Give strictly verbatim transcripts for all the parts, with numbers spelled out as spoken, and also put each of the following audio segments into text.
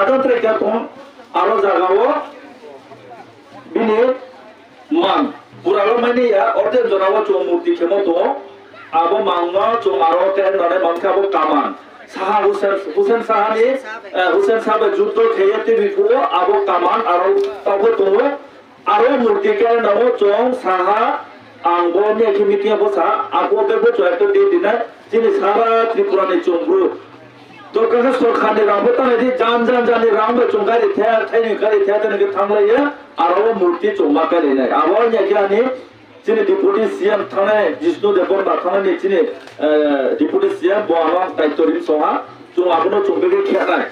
Aro trekya tong, aro jagao bini mang pura lo mani ya, orde jora o chwng murti khemo tongo. Abo mangno chwng aro khe nonai mankha abo kaman. Saha Hussein, Hussein Sahani, eh, Hussein Saha bai juddo kheye twi biphuo abo kaman aro tabuk tongo. Aro murti khe nango chwng saha, ang bo mia khe meeting bo sa, ako bebo chwng ekta date dinai, chini sara Tripura ni chwng bru. Dorkar khe sorkar ni rang bo tanai di, jan jan jan ni rang bai chwng gari thaya, thaini gari thaya, thaini khe thanglaiya, aro murti chwng ma kailainai. Abo wngya khe ani chini Deputy C M thangnai, Jishnu Debbarma thangnai ni chini, eh, Deputy C M bo ano daityo rim songha, chwng abono chwng begwi khe nai.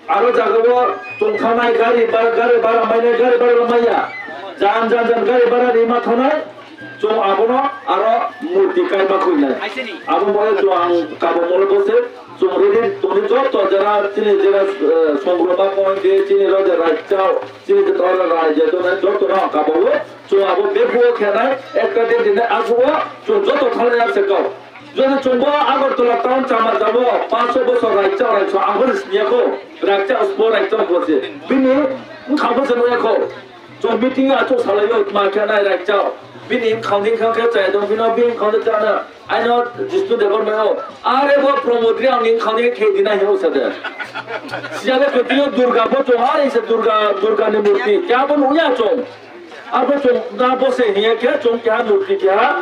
Aro jagao tongthanai gari ba-, gari bara mainai, gari bara maya. Jan jan jan gari bara rima thanai. Chwng abono aro murti kaima khuinai. Abo bo chwng ang kabo molo bose. Chwng ready tongni joto jera chini jera, eh, songroma point de chini roja raichao chini joto rai je tonai joto no kabo. Chwng abo bephuo khenai ekta din dinai aguo chwng joto thanai ase kau. Jodi chwngbo Agartala town chama jabo pancho bosor raikcha raikcha ang bo siniya kho, raikcha usbo raikcha usbo se. Bini wngkha bo se nungya kho. Chwng meeting a chwng salaio ma khe nai raikcha. Bini wngkha ni wngkha khe chai dong bino bini wngkha ni chana. Aino Jishnu Debbarma o. Are bo Pramod Reang ni wngkha ni khe dina hino sade. Siyale khe tino Durga bo chwng are se Durga, Durga ni murti. Kya bo nungya chwng. Abo chwng na bose hiya khe chwng keha murti keha.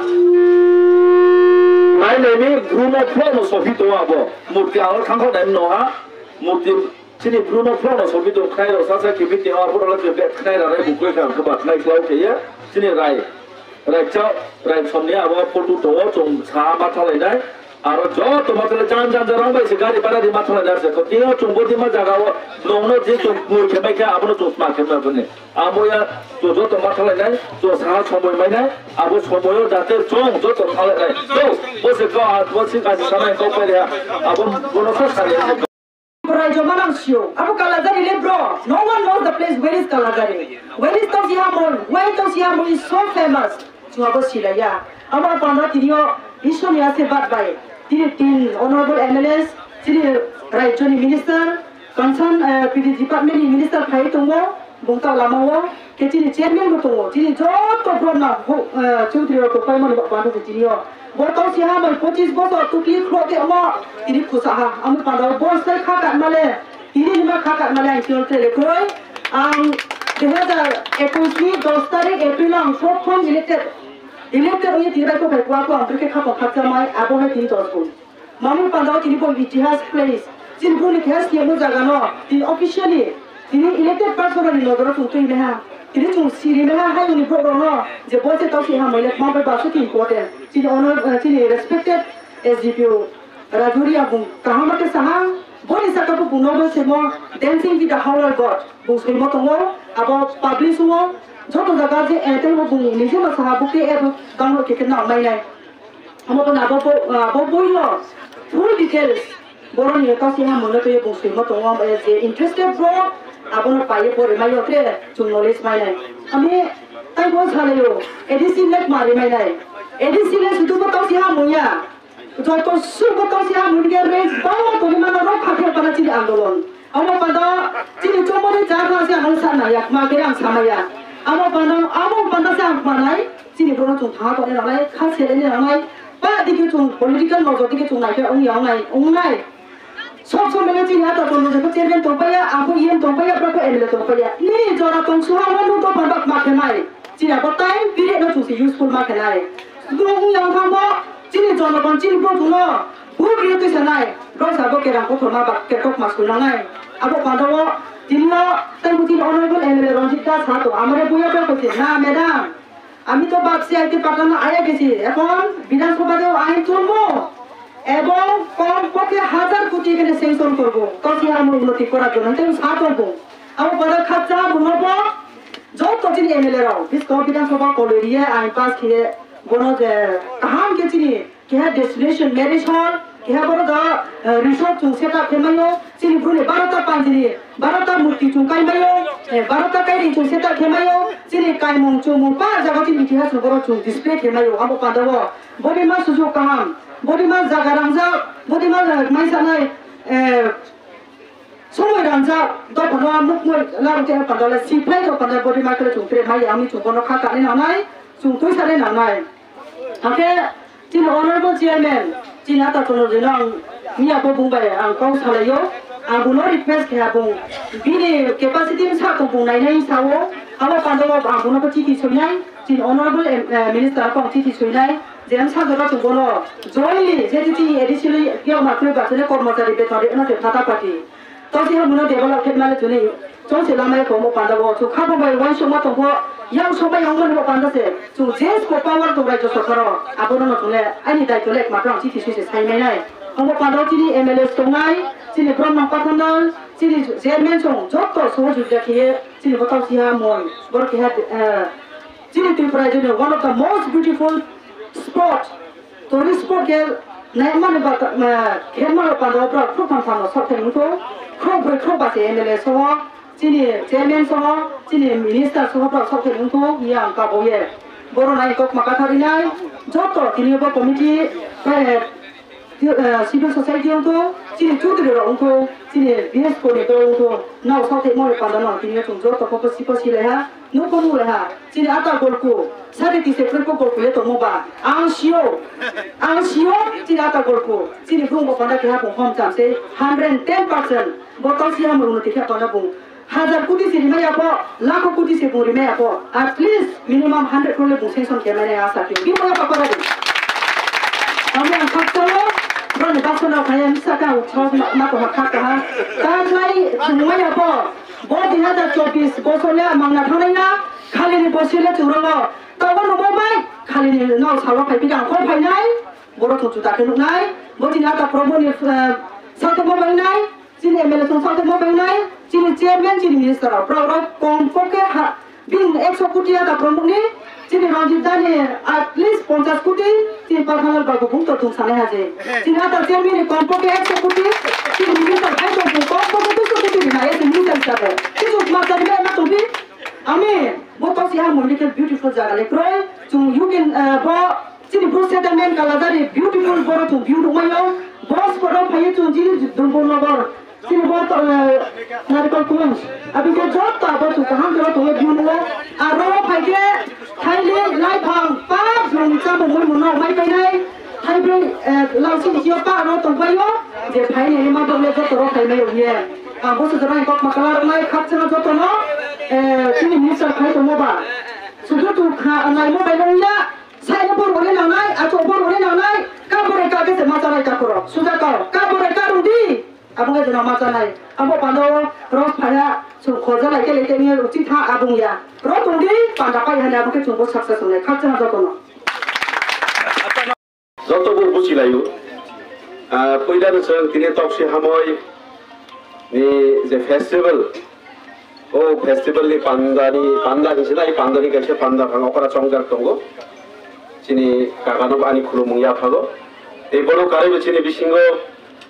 Nai nai ni Bruno Pro no sofi to abo. Murti aro thangkho nai no ha. Murti chini Bruno Pro no sofi to khnai ro sa sa kimi te abo ro le be khnai ra rai bu koi kha kha ba khnai klau khe ya. Chini rai. Rai chao, rai somni abo photo to chwng sa ma thalai nai. Aro joto matwla jan jan jan rang bai se gari bara di matwla jar se. Ko tino chwng bo di ma jaga o nong no je chwng mui khe bai khe abo no chwng sma khe ma bani. Abo ya to joto matwla nai, to saha somoi mai nai, abo somoi o jate chwng joto thalai nai. To bo se ko a bo se ka sa nai ko pai ya. Abo bo no sa sa ya. Raijo manang sio. Abo Kalajari le bro. No one knows the place. Where is Kalajari? Where is Tausi Hamon? Why Tausi Hamon is so famous? Chwngabo silaiya. Abo panda tini o Ishwar ni ase bad bai. Tini tin honorable M L As, tini raijo ni minister, concern, eh, P D department ni minister phai tongo. Bungta lama o, ke chini chairman bo tongo. Chini joto bro na ho, eh, chudri rok paimani ba panda tini o. Bo Tausi Hamon pochis bosor tukli khlo te omo tini khusa ha. Amo panda o bo sai kha kat male. Tini hima kha kat male ang chol tele kroi. Ang dui hazar ekush ni dos tarik April ang prothom elected. Elected oi tini bai ko bai ko ang brike kha ko kha chamai abo hai tini dos bun. Mamo pandao tini bo itihas place. Chini boni keha siyamo jaga no. Tini officially. Tini elected person ni nogoro tong twi meha. Tini chung siri meha hai uni borok no. Je bo se tau si ha moile kma bai basu tini kote. Chini honor, eh, chini respected S D P O. Rajuri abung kaham ke saha. Boni saka bo buno bo semo. Dancing with the Howler God. Bung simo tongo. Abo publish mo. Joto jaga je entel mo bung nije ma saha bukti ebo. Banglo keke na mai nai. Amo to abo bo, abo boino full details boroni kaisa ha mano to bung swima tongo, amo je interested bro abono paiye pore mayo khe chung knowledge mai nai. Ami tai bo salayo A D C le mari mai nai. A D C le sudu bo tausi ha muya. Joto su bo tausi ha mun ge re ba to ni mano ro kha khe para chini andolon. Amo panda chini chomoni cha kha se ang sana ya, ma kere ang sama ya. Amo panda, amo panda se ang manai, chini bono chung tha to ni ranai, kha se ni ranai. Ba dike chung political nojor dike chung nai khe ong ya ong nai, ong nai. Sob somoi chini ata chung nojor chairman tong pa ya, abo E M tong pa ya, abo M L A tong pa ya. Ni jora tong su ha wa nu to panda ma khe mai. Chini abo time period no chungsi useful ma khenai. Sudung yang thangbo chini jonogon chini bo chungno bhut rio twi sanai. Bro sabo kerang kothoma ba kerkok ma suinanai. Abo pandao tinno taibo tin honorable M L A Ranjit Das ha to amare buya ba kosi na madam. আমি তো ভাবছি আইতে পারলাম না, আয়া গেছি। এখন বিধানসভাতেও আইন তুলবো এবং কমপক্ষে হাজার কোটি এখানে স্যাংশন করবো। তখন আমরা উন্নতি করার জন্য, তাই সাথ হবো। Abo pada khatsa bunobo joto chini M L A rok bisko Bidhan Sabha koloriye ain pass khiye bono je kaham khe chini keha destination marriage hall, keha boro da, eh, resort chung set up khe mayo, chini bru ni barota panjini, barota murti chung kai mayo, eh, barota kairi chung set up khe mayo, chini kaimung chumung pa jaga chini itihas chung boro chung display khe mayo, abo pada o boni ma sujuk kaham, boni ma jaga rangjak, boni ma, eh, mai sanai, eh, Somoi rangjak dophano mukmui larwk tei pandale siphai dophano body market chwng tere mai ang chwng bono kha kanwi nangnai, chwng twi sanwi nangnai. Hakhe chini honorable chairman, chini ata kono jino ang miya bo bung bai ang kok salaio, ang bono request khe bung bini capacity msa tong bung nainai sao, abo pandalo ang bono bo chithi soinai, chini honorable em-, eh, minister kong chithi soinai, je msa jora chwng bono jointly je chini A D C lo yok ma kre ba chini kormachari beton ri ono te phata pati. Tausi ha muno develop khe male chwni chwng se lamai ko mo panda bo chu kha bo bai wansuk ma tong pho yang sok bai yang mani bo panda se chu je ko power tong rai jo sorkaro abo no chwng le ani dai to le ma tong chithi sui se sai mai nai. Omo panda chini M L A tong nai, chini Brahma Pathanal, chini chairman song jotto sohojogita khiye chini bo tausi ha mon bor khe ha, eh, chini Tripura jini one of the most beautiful spot. Tourist spot khe naimani ba, eh, khe ma ba panda bra khuk phan phan sok thai mutho, khuk bwrwi khuk ba se M L A soho, chini chairman soho, chini minister soho bra sok thai mutho, ya ang kabo ye. Boro nai kok ma kathari nai, joto tini bo committee, eh, eh, civil society wngtho, chini chudri rok wngtho, chini B S P ni dol wngtho, nao sok thai mo panda no tini chung joto kok sipa silai ha. Nukung le ha, chini ata golku, sari tise krekko golku le tongmo ba. Ang sio, ang sio, chini ata golku, chini brum bo panda keha bung hom cham se, hundred and ten percent. Bo tau si hamung no tikha panda bung. Hajar koti se rimai apo, lakho koti se bung rimai apo. At least minimum hundred crore le bung sanction khe mane asa khe. Bi mo apa kora di. Kami ang khakchalo, bro ni baksa na khaya misa ka uthok ma, ma ko ha khak ha. Ta lai bung mai apo. Bo dui hazar chobbish bosor le mangna thangnai na, khali ni bosi le chwng rongo. Tobo nungmo bai, khali ni no salo phai pida kho phainai, borok thung chuta khe nuknai, bo chini ata probo ni, eh, sakhe mo bai nai, chini M L A song sakhe mo bai nai, chini chairman, chini minister rok, borok rok kom pokhe ha, bini ekso koti ata probo ni, Chini Ranjit Dani at least ponchas koti, chini Pathanal Babu bung to thung sanai haje. Chini ata chairman ni kompo ke ekso koti, chini minister hai to bung kompo ke duiso koti ni nai, chini minister hisabe. Kichu ma chari ma tongpi. Ami, bo to si ha moni ke beautiful jaga le kroi. Chung you can, uh, bo, chini bro settlement Kalajari beautiful boro chung view rung mayo. Boss boro phaye chung chini Dumbur Nogor. Chini bo, eh, narikol kumun. Aboni joto abo chung kaham jora tongwi biuno. Aro phaikhe thaili laiphang pap jrong chamung mui muno mai painai. Thaibrwi, eh, lausing sio pa aro tongpaio. Je phaini ma dole joto ro phaimai oye. Ang boso jora kok makala rwnai khakchangma jotono, eh, chini minister phai tongmo ba. Sudu tu kha naimo bai nongya. Sai bor ore nangnai, acho bor ore nangnai. Ka bore ka kese macharai ka koro. Suja ka, ka bore ka rudi. Abo khe jora ma chanai. Abo panda o rok phaya, chwng khoja lai khe lai khe ni uchi tha abung ya. Rok tong di, panda pai hani abo khe chwng bo success wngnai. Khakchangma jotono. Joto bo buchi laio. Ah, puila no chwng tini Toksi Hamoi ni je festival. O festival ni panda ni, panda ni sinai panda ni kaisa panda phang okra chongjak tongo. Chini kaka no ani khulumung ya phago. Tei bono karwi bo chini bisingo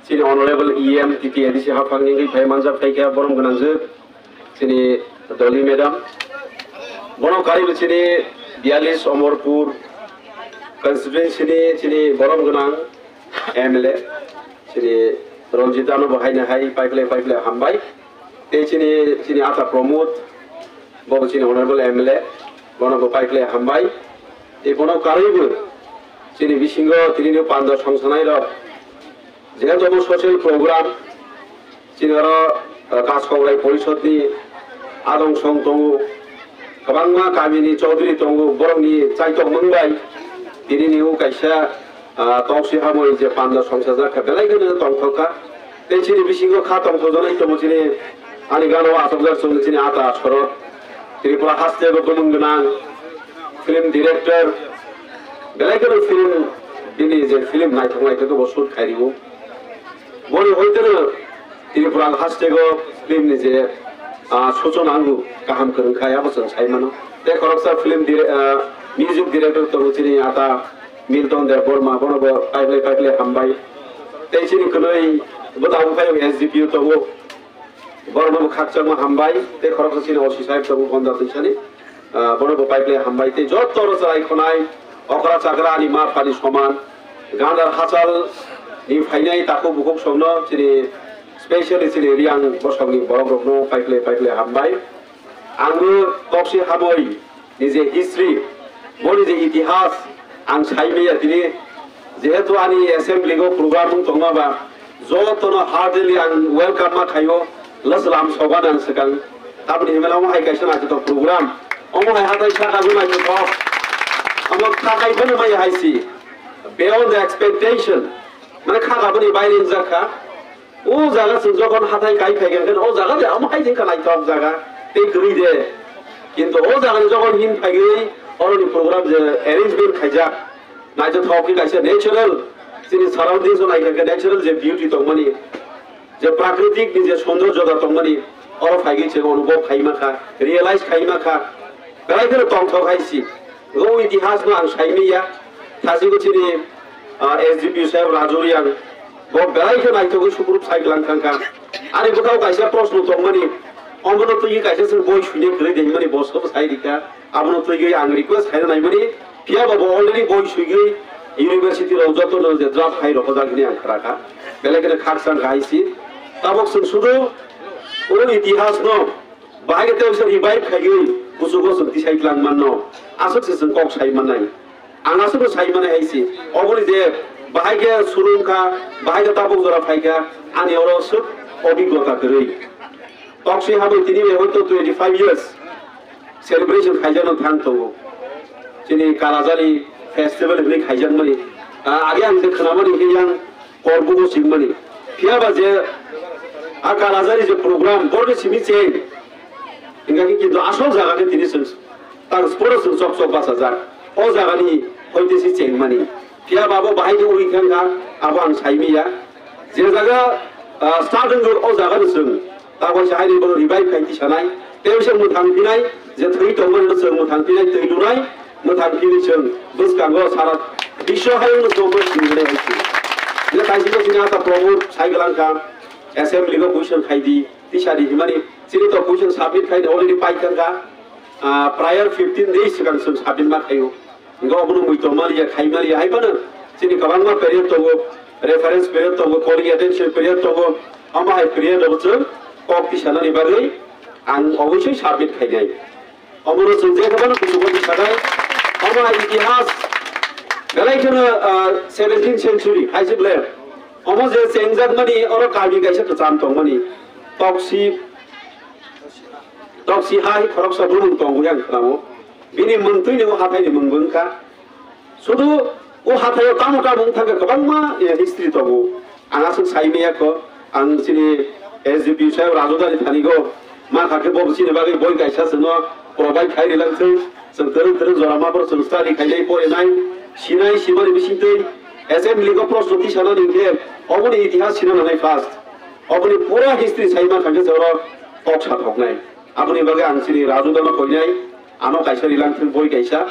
chini honorable E M T T A D C haphang ni wngwi phai manjak phai khe borom gwnang jwk chini Dolly madam. Bono karwi bo chini biyalish Omorpur constituency ni chini borom gwnang M L A chini Ranjit Dano bo haino hai paiple paiple hambai. Tei chini, chini ata Pramod, bo bo chini honorable M L A, bono bo paiple hambai. Tei bono karwi bo chini bisingo tini ni panda songsanai rok. Jehetu omo social program, chini oro, ah, Kaskaurai Porishod ni adong song tongo, kwbangma kami ni chaudhuri tongo, borok ni chaitok mung bai tini ni o kaisa, ah, Toksi Hamoi je panda songchajak kha, belai kheno tongthok kha. Tei chini bisingo kha tongthok janai tongo chini ani gana o achukjak chwng chini ata sorok. Tripura haste bo gwnang gwnang film director, belai kheno film, bini je film naithok naithok bo shoot khai rio. Boni hoiteno Tripura haste go film ni je, ah, suchona angu kaham kwrwng khai abo chwng sai mano. Tei khoroksa film dire-, ah, music director tongo chini ata Milton Debbarma, bono bo paible paible hambai. Tei chini kwnwi bo tabuk phai S D P O tongo. Borokno bo khakchangma hambai, tei khoroksa chini O C sahib tongo Gonda Tuisani. Ah, bono bo paible hambai, tei joto rwchai khonai okra chakra ani ma phani soman. Gandar hachal ni phainai takhuk bukhuk songno chini Specially chini Reang bosongni borok rokno paikle paikle hambai. Ang bo toksi hamoi ni je history, boni je itihas ang sai maya tini, jehetu ani assembly go program wng tongma ba jotono heartily ang welcome ma khaio, laslam sogan ang swkang. Taboni himela omo hai kaisa naithotok program, omo hai hatai saka bo naithotok, omo khakai bono mai hai si beyond the expectation, mane kha kaboni baire wngjakha. O jaga chwng jokhon hathai kai phaikha, o jaga de amo hai jengkha naithok jaga tei kwrwi de. Kintu o jaga ni jokhon hin phaigwi oroni program je arrangement khaijak, naithothok khe kaisa natural, chini surroundings o naikha khe natural je beauty tongmani, je prakritik ni je soundarjota tongmani, oro phaigwi chwng onubhob khaima kha, realize khaima kha. Belai kheno tongthok hai si. O itihas no ang saimanya. Thasigo chini, ah, S D P saheb Raju Reang. Bo belai khe naithogwi sukrub sai glang thangkha. Ani bwkhao kaisa proshno tongmani. Omono twi kaisa se boi suina kwrwi de hinmani bo sabo sai rikha. Abono twi ang request khaina naimani. Phiya ba bo already boi suigwi university rok joto no je draft hai rok hojak hini ang khara kha. Belai kheno khakchang kha hai si. Tabok chwng sudu o itihas no bahai khe tei bisa revive khaiwi kuchugo chwng tisai tlang manno. Aswk se chwng kok sai mannai. Ang aswkno sai mannai hai se. Oboni je bahai khe surung kha, bahai khe tabuk jora phai kha, ani oro swk obiggota kwrwi. Toksi hamwi tini bai hoito twenty five years celebration khaijakno thang tongo. Chini Kalajari festival hinwi khaijakmani. Ah, age ang je khwnamani khe yang Korbugo singmani. Phiya ba je a Kalajari je program, borni simi cheng. Hingkha khe kintu asol jaga khe tini chwng tang sporo chwng chok chok bachajak. O jagani hoite si chengmani. Phiya ba bo bahai khe ui kha wngkha, abo ang saimanya. Je jaga, ah, start wngkha, o jagani chwng. Tabok se haini bono revive khai tisanai, tei se mwthang phinai, je thwi tongmani no chwng mwthang phinai, twi lunai, mwthang phini chwng bwskango sara biswa hayungno chwngno singlai hai se. Je kaisa khe chini ata Pramod sai glang kha, assembly go question khai di, tisa di himani, chini to question submit khai already pai thang kha, ah, prior fifteen days swkang chwng submit ma khaio. Hingke obono mui tongmaliya, khaimaliya, hai phano chini kwbangma period tongo, reference period tongo, calling attention period tongo, omo hai period rok chwng kok tisanani bagwi ang obosoi submit khainai. Omono chwng je phano kuchugo tisanai, omo hai itihas belai kheno, ah, seventeenth century hai se ble. Omo je chengjakmani oro kami kaisa kwcham tongmani, toksi, toksi hai khoroksa bumung tongo yang khlamo. Bini mwng twi ni o hathai ni mwng bo wngkha. Sudu o hathai o tamo tamo wng thangkha kwbangma, eh, history tongo. Ang aswk sai maya kho, ang chini S D P saheb Raju Dani thani go ma kha khe bo chini bagwi boi kaisa chwngno provide khai ri lang thung. Chwng twrwng twrwng jora ma boro chwng study khainai porinai sinai simani bisingtwi assembly go proshno tisanani hwnkhe oboni itihas sina nanai first. Oboni pura history sai ma kha khe jora kok sa thoknai. Aboni bagwi ang chini Raju Dano koinai. Ano kaisa rilang thung boi kaisa.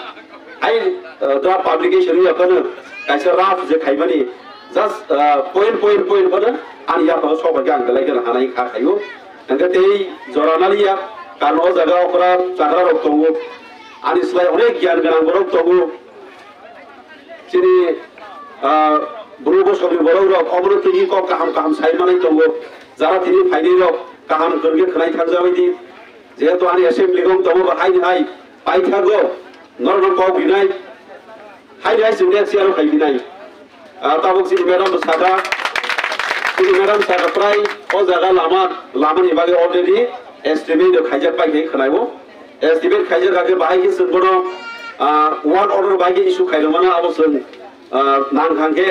Ai, uh, draft publication ya phano kaisa rough je khaimani just, uh, point, point, point phano ani yapha sok bai ang belai kheno hanai kha khaio. Hingke tei jora naliya, karon o jaga okra chakra rok tongo. Ani slai onek gyan gwnang borok tongo. Chini, ah, bru bosongni borok rok omono twi kok kaham kaham sai manai tongo. Jara tini phainai rok kaham kwrwngkhe khwnai thangjabai di. Jehetu ani assembly rok tongo bo haini hai paithago norokno kok rinai. Haini hai chwng next year o phai phinai. Ah, tabuk chini madam bo saka, chini madam saka prai o jaga lama, lamani bagwi already estimate khaijak pai khe khwnai o. Estimate khaijak kha khe bahai khe chwng bono, ah, work order bahai khe issue khairok mano, abo chwng, ah, nang thang khe,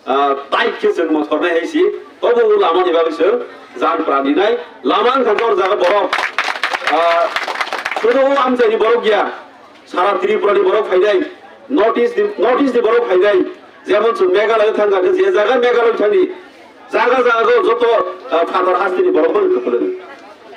ah, tight khe chwng mothor nai hai si, tobo o lama ni bagwi chwng jan pran rinai. Lama wng kha khe o jaga borok, ah, sudu o amchai ni borok ya, sara Tripura ni borok phainai, North East ni, North East ni borok phainai, jemon chwng Meghalaya thang kha khe je jaga Meghalaya thani, jaga jaga o joto, ah, phatar hasteni borok mano kwplwng.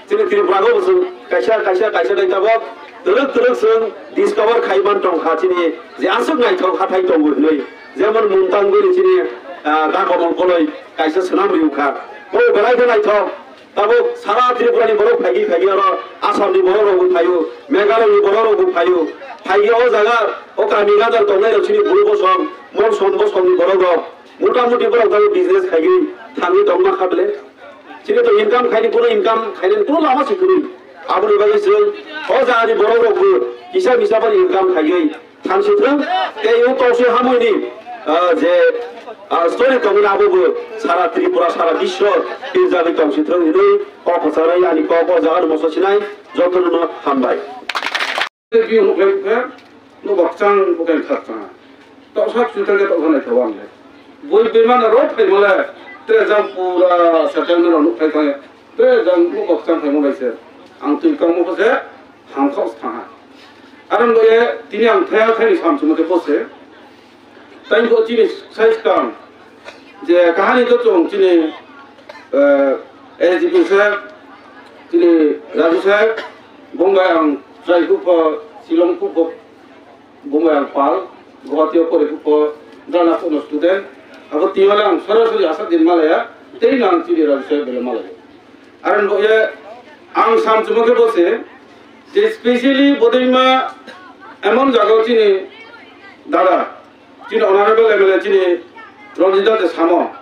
Chini Tripura o bo chwng kaisa, kaisa, kaisa dai tabok twrwk twrwk chwng discover khai man tong kha chini je aswk naithok hathai tongo hinwi. Jemon Mungtangwi ni chini, ah, Dakomol koloi kaisa swnam rw kha. Bo belai khe naithok. Tabuk sara Tripura ni borok phaigwi phaigwi aro Assam ni borok rok bo phaio, Meghalaya ni borok rok bo phaio. Phaigwi o jaga o kami gadar tongnai rok chini bru bosong, mon son bosong ni borok rok. Mota moti borok tabuk business khaigwi thangwi tongma kha bele. Chini to income khaini, kuno income khaini kuno lama se kwrwi. Aboni bagwi chwng o jagani borok rokbo kisa misa bai income khaiwi thansi thwng, tei o tokse hamwi ni, ah, je, ah, story tongmani abobo sara Tripura, sara biswo tinjagwi tongsi thwng hinwi kok kwcharwi ani kok o jaga no moso sinai jotono no hambai. Review nukhlai khe, nukbakchang bukai khakchang. Toksa chwitang khe toksa naithago ang le. Bui bimano rok phaimale, tre jang pura settlement rok nukphai thangya. Tre jang nukbakchang phaimo bai se. Ang twi kangmo khe se, hamkha thangha. Arang bai tini ang thaya thani samchuma khe bose. Tei bo chini size kam je kahani to chwng chini, eh, S D P sir, chini Raju sir, bongbai ang chwrai khupo, Shillong khupo, bongbai ang pal, Guwahati o pore khupo, dana kono student, abo tiyole ang sorasori asa din malaya, tei nang chini Raju sir bele malaya. Aron bo ye ang samchuma khe bose, je specially bodima emon jaga chini dada, chini honorable M L A chini Ranjit da je samo.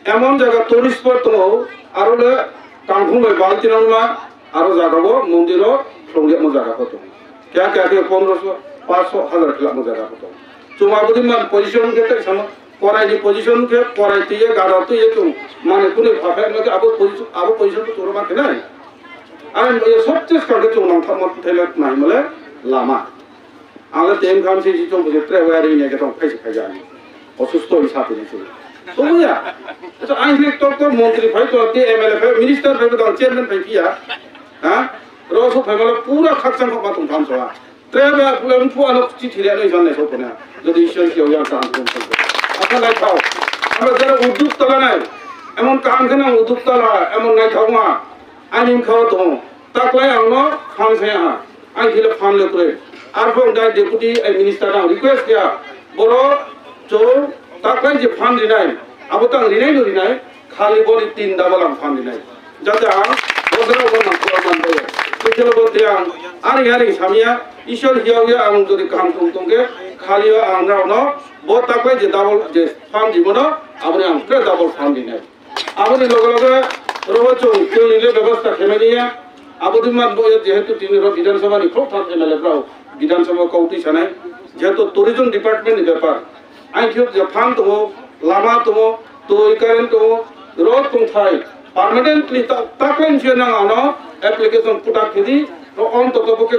Emon jaga tourist spot tongo, aro le kangkhung bai bal tinangma, aro jaga bo mondir o khulumyakma jaga bo tongo. Kya kya khe pondroso, panchso, hazar khlakma jaga bo tongo. Chuma bodima position khe tei samo, korai ni position khe korai twi ye, gada twi ye chwng mane kunu phaphek no khe abo position, abo position khe chwng ma khe nai. Ani ye sobse skang khe chwng nang thangma thai le nai male lama. Ang le tem kham si si chong bujui tre wire ni ke tong phaisi phai jani. Osusto hi sa tini chu. Tong ya. To ang ni doctor montri phai to te M L A phai minister phai to chairman phai pia. Ha? Ro su phai mala pura khakchang khok ma tong tham so. Tre ba pula phu ano chi thiri ano isan nai so pona. Jodi Ishwar ki yang kan tong tong. Apa nai thao. Amra jara udduk tala nai. Emon kaham khana udduk tala, emon nai thao ma. Ani khao to. Taklai ang no kham saya ha. Ang khile phan le kre. Arpong dai deputy ai minister ang request ya. Boro chou taklai je phan rinai. Abo tang rinai no rinai. Khali bori tin double ang phan rinai. Jate ang bojra bo nang ko man bo. Khile bo te ang ari ari samia. Ishwar hiya hiya ang jodi kaham tung tung ke. Khali ang rao no. Bo taklai je double je phan di bono. Aboni ang kre double phan rinai. Aboni loge loge robo chwng twi ni le bebostha khaimani ya. Aboni man bo jehetu tini ro Bidhan Sabha ni khok thang M L A rao Bidhan Sabha kok twi sanai. Jehetu tourism department ni bepar. Ang khe je phan tongo, lama tongo, twi current tongo, road tongthai permanently ta, ta khe nang ano application puta khedi ro on to ko ke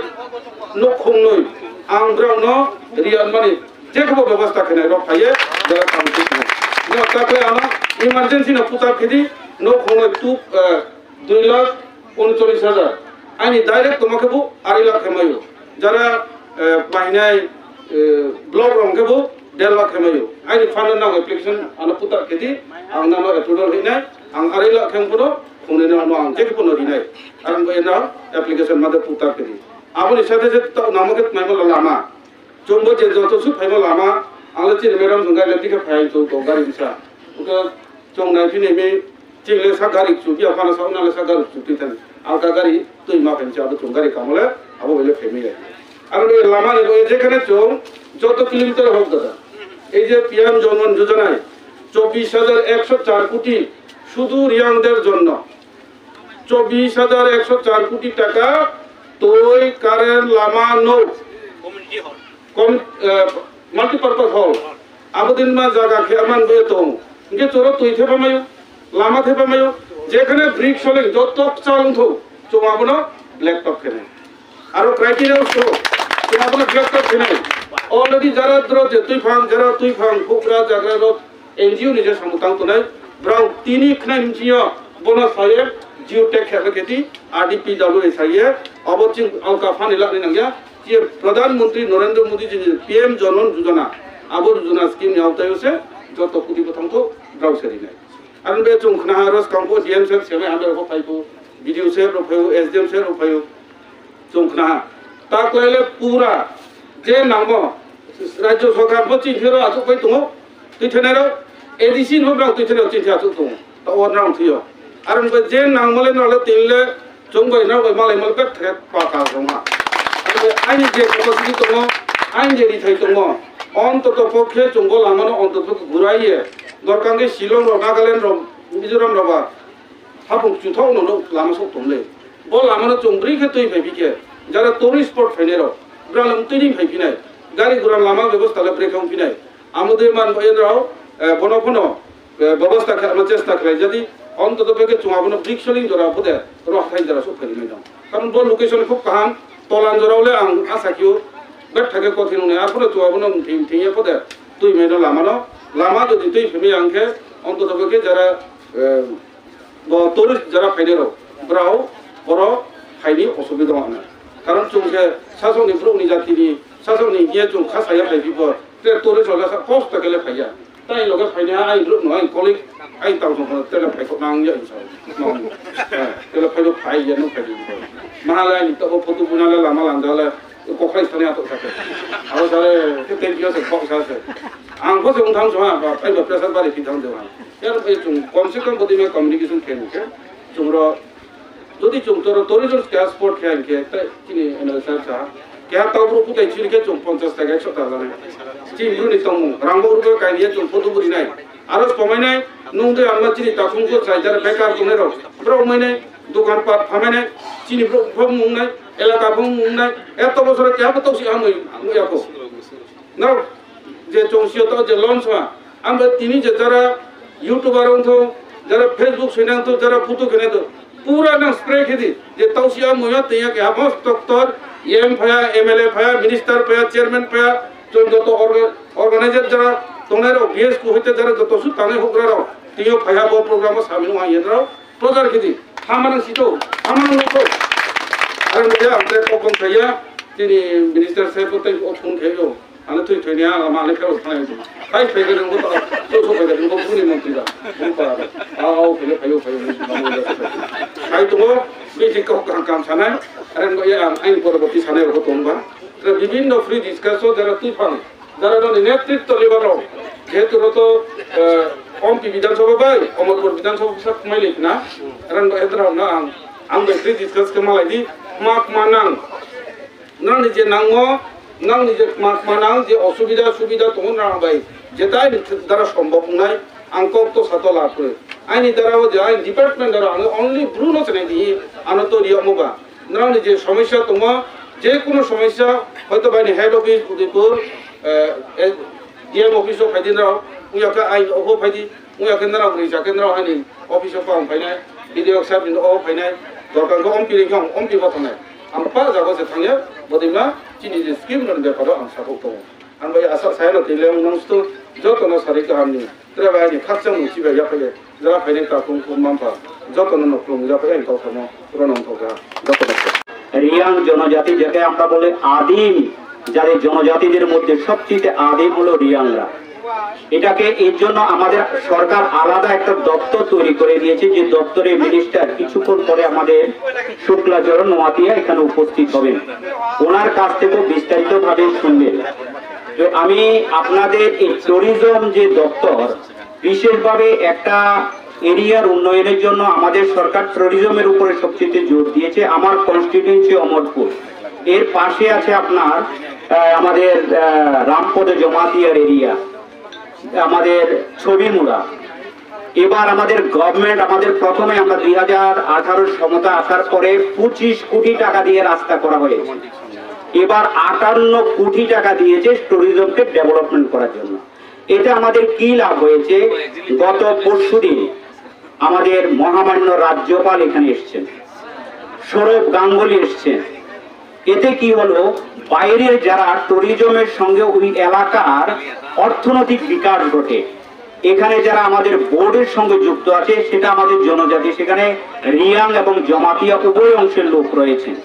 nok khongnoi ang brao no riyan mani. Jekbo bebostha khenai rok phaiye, jara tang twi khnai. No, takle ano emergency no putar khidi, no khongnoi tu, eh, dui lakh uncholish hajar. Ani direct toma khebu arai lakh khemayo. Jara, eh, painai, eh, block rong khebu der lakh khemayo. Ani fund nang application ano putar khidi, ang nano approval hinai, ang arai lakh kheng puno, khongnoi no ano ang jekbo no rinai. Ang bo eno application mate putar khidi. Aboni sate sate tau namo khe tmaimo lama. Chwngbo je joto suk phaima lama, ang le chini madam chwng gari le tikhe phai chwng tongo gari bwsa. Wngkhe chwng nai phini mi chwng le sak gari chuk ya, phano sa unang le sak gari chuk twi thani. Alka gari twi ma phai cha, abo chwng gari kamo le, abo bai le phaimai ya. Aro be lama ni bo je khane chwng joto kilometer hok dada. Ei je P M Jan Dhan Yojana, chobbish hajar ekshot char koti, sudu Reang der jonno. Chobbish hajar ekshot char koti taka twi, current, lama, no. Community hall. Com-, eh, multipurpose hall. Abo din ma jaga khe aman bo tong. Hingke choro twi thepa mayo, lama thepa mayo. Jekhane brick soling joto chal wngthu, chwng abono black top khene. Aro criteria usko, chwng abono black top khene. Already jara dro je twi phang, jara twi phang, bukra jagra rok N G O ni je samung tang tongnai, brao tini khnai ni bisingo bono saye geotag khe khe di, R D P W A saye, abo chwng alka phani lakni nangya, je Pradhan Mantri Narendra Modi ji ni P M Jan Dhan Yojana, abo Yojana scheme ni aotaio se joto koti bwthang tho brao se rinai. Aro be chwng khna ha ros kangbo D M sir seme hambe rok phaibo, B D O sir rok phaibo, S D M sir rok phaibo. Chwng khna ha. Ta kwlai le pura je nangmo Rajya Sarkar bo chini thero achuk pai tongo. Twi thenai rok A D C no brao twi thenai chini achuk tongo. Ta or nang thio. Aro ni je nangmo le no le tin le chwng bai nang bai malai mal pet thre pa ka rong ha. Aro aini je capacity tongo, aini je rithai tongo. Ontoto pokhe chwng bo lama no ontoto pokhe gurai ye. Dorkar khe Shillong rok, Nagaland rok, Mizoram rok ba Hapung chuthok no no lama sok tongle. Bo lama no chwng bwrwi khe twi phai bikhe. Jara tourist spot phainai rok. Bwrang twi ni phai phinai. Gari gura lama bebosta le bwrwi khe ong phinai. Amo de man bo en rao, eh, bono phono, eh, bebosta khe ano chesta khlai jadi. Ontoto pekhe chwng abono brik soling jora bo de. Roh thai jara sok phai mai dong. Karon bo location khub kaham. Tolan jora le ang asa kio. Bek thake kothin ne. Arphono chwng abono thing thing ye pode. Twi mai no lama no. Lama jodi twi phai mai ang khe. Ontoto pekhe jara, eh, Bo tourist jara phainai rok, brao boro phaini osubida wngnai. Karon chwng khe sasokni borokni jatini, sasokni hiya chwng kha saya phai bibo, tei tourist rok jasa kosto khe le phaiya. Tai loge phaini ha, aini borok no, aini colleague, aini tang song tele phai kok nang ya insa. Tele phai bo phai ya no phai di. Mahalai ni tobo photo buna le lama landa le. Kokhai sani atok sake. Abo sare ke thank you se kok sa se. Ang bo se ungtham song ha, ba phai ba pressure bari phi thang de ha. Yar bai chung kom se kom bodi me communication khe ni khe. Chung ro jodi chung toro tourism ke sport khe ang khe tai chini anniversary sa. Ke ha tau bru kutai chiri khe chung ponchas taka ekso taka lane. Chi bru ni tong rang bo ru kai ni chung photo buri nai. Aro somai nai nung de ang ma chini takhung ko sai jar bekar tong ro. Bro mai nai. Dokan pat phamene chini bro phang mungnai, elaka phang mungnai, eto bosor kya ba toksi amoi muya ko. No, je chongsi to je launch ma, ambe tini je jara YouTuber wngtho, jara Facebook soinang tho, jara photo khene tho, pura nang spray khedi, je toksi amoi ya tenya ke habos doctor, M phaya, M L A phaya, minister phaya, chairman phaya, jon joto orga-, organizer jara tongnai rok, B S Q hoite jara joto su tangai hogra rok, tiyo phaya bo program o samil wa yen rok. Prochar khidi, hamanang sito, hamanang nukho. Ang bia ang tei kokbong thaiya, tini minister saheb tei o phone khayo. Ano thui thoi niya, ama ani khelo thai. Hai phai ga nungbo to, so so phai ga nungbo buni montri da. Bung pa, a a o phai phai phai. Hai to, bisi kok kam kam sanai. Ang bia ang ain poroboti sanai ro to ba. Bibhinno free discussion jara twi phang. Jara noni netritto level rok, jehetu roto, eh, Ompi Bidhan Sabha bai, Omorpur Bidhan Sabha bwsa khumai lai khna, rang bai hedra na ang, ang bai twi discuss khe malai di, mak manang, nang ni je nangmo, nang ni je mak manang, je osubida, subida tongo nang bai, jetai ni dara sombok wngnai, ang kok to sato lab khe. Aini dara o je aini department dara ang only Bru no chenai di, ano to riya mo ba. Nrangni je somosya tongo, je kono somosya, hoito baini head office Udaipur, eh, eh, D M office o phaidi nrao, wngya khe aini obo phaidi, wngya khe nrao rija khe nrao aini office o pang phainai, B D O saheb ni obo phainai, dorkar khe ompi ringkhe ang ompi bo thangnai. Ang pa jago se thangya, bodima chini je scheme rokni beparo ang sakhuk tongo. Ang bai asa saya no tile ang nang sto joto no sari kaham ni. Tere bai ni khakchang mung chibai yaphai le, jara phainai takhung khum manpha, jotono no khulum yaphai ang tau samo, pura nang thokha, jotono khulum. Reang জনজাতি, যাকে আমরা বলি আদিম, যাদের জনজাতিদের মধ্যে সবচেয়ে আদিম হলো রিয়াংরা। এটাকে এর জন্য আমাদের সরকার আলাদা একটা দপ্তর তৈরি করে দিয়েছে, যে দপ্তরের মিনিস্টার কিছুক্ষণ পরে আমাদের শুক্লাচরণ নোয়াতিয়া এখানে উপস্থিত হবেন, ওনার কাছ থেকেও বিস্তারিতভাবে শুনবেন। তো আমি আপনাদের এই ট্যুরিজম যে দপ্তর, বিশেষভাবে একটা এরিয়ার উন্নয়নের জন্য আমাদের সরকার ট্যুরিজমের উপরে সবচেয়ে জোর দিয়েছে। আমার কনস্টিটিউয়েন্সি অমরপুর, এর পাশে আছে আপনার, আহ, আমাদের, আহ, রামপদ জমাতিয়ার এরিয়া, আমাদের ছবিমুড়া। এবার আমাদের গভর্নমেন্ট, আমাদের প্রথমে আমরা দুই হাজার আঠারো ক্ষমতা আসার পরে পঁচিশ কোটি টাকা দিয়ে রাস্তা করা হয়েছে। এবার আটান্ন কোটি টাকা দিয়েছে ট্যুরিজমকে ডেভেলপমেন্ট করার জন্য। এতে আমাদের কি লাভ হয়েছে? গত পরশুদিন আমাদের মহামান্য রাজ্যপাল এখানে এসছেন, সৌরভ গাঙ্গুলি এসছেন। এতে কি হলো, বাইরের যারা ট্যুরিজমের সঙ্গে ওই এলাকার অর্থনৈতিক বিকাশ ঘটে। এখানে যারা আমাদের বোর্ডের সঙ্গে যুক্ত আছে, সেটা আমাদের জনজাতি, সেখানে রিয়াং এবং জমাতিয়া উভয় অংশের লোক রয়েছেন।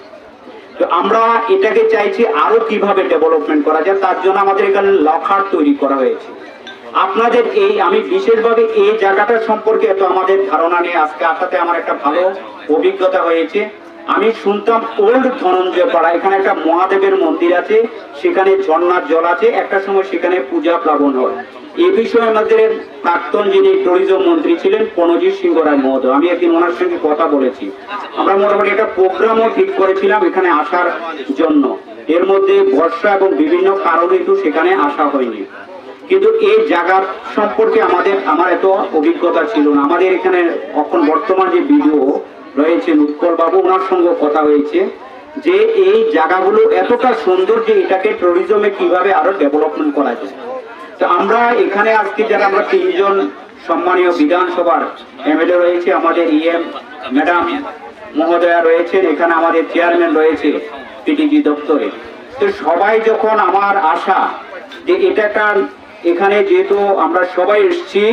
তো আমরা এটাকে চাইছি আরো কিভাবে ডেভেলপমেন্ট করা যায়, তার জন্য আমাদের এখানে লকার তৈরি করা হয়েছে। আপনাদের এই, আমি বিশেষভাবে এই জায়গাটা সম্পর্কে এত আমাদের ধারণা নেই, আজকে আসাতে আমার একটা ভালো অভিজ্ঞতা হয়েছে। আমি শুনতাম ওল্ড ধনঞ্জয় পাড়া, এখানে একটা মহাদেবের মন্দির আছে, সেখানে ঝর্ণার জল আছে, একটা সময় সেখানে পূজা প্লাবন হয়। এ বিষয়ে আমাদের প্রাক্তন যিনি ট্যুরিজম মন্ত্রী ছিলেন প্রণজিৎ সিংহ রায় মহোদয়, আমি একদিন ওনার সঙ্গে কথা বলেছি। আমরা মোটামুটি একটা প্রোগ্রামও ঠিক করেছিলাম এখানে আসার জন্য। এর মধ্যে বর্ষা এবং বিভিন্ন কারণে একটু সেখানে আসা হয়নি। কিন্তু এই জায়গার সম্পর্কে আমাদের, আমার এত অভিজ্ঞতা ছিল না। আমাদের এখানে এখন বর্তমান যে বিডিও রয়েছেন উৎপল বাবু, ওনার সঙ্গে কথা হয়েছে যে এই জায়গাগুলো এতটা সুন্দর যে এটাকে ট্যুরিজমে কিভাবে আরো ডেভেলপমেন্ট করা যায়। তো আমরা এখানে আজকে যারা আমরা তিনজন সম্মানীয় বিধানসভার এমএলএ রয়েছে, আমাদের ইএম ম্যাডাম মহোদয়া রয়েছেন, এখানে আমাদের চেয়ারম্যান রয়েছে পিডিজি দপ্তরে। তো সবাই যখন, আমার আশা যে এটা একটা, এখানে যেহেতু আমরা সবাই এসছি,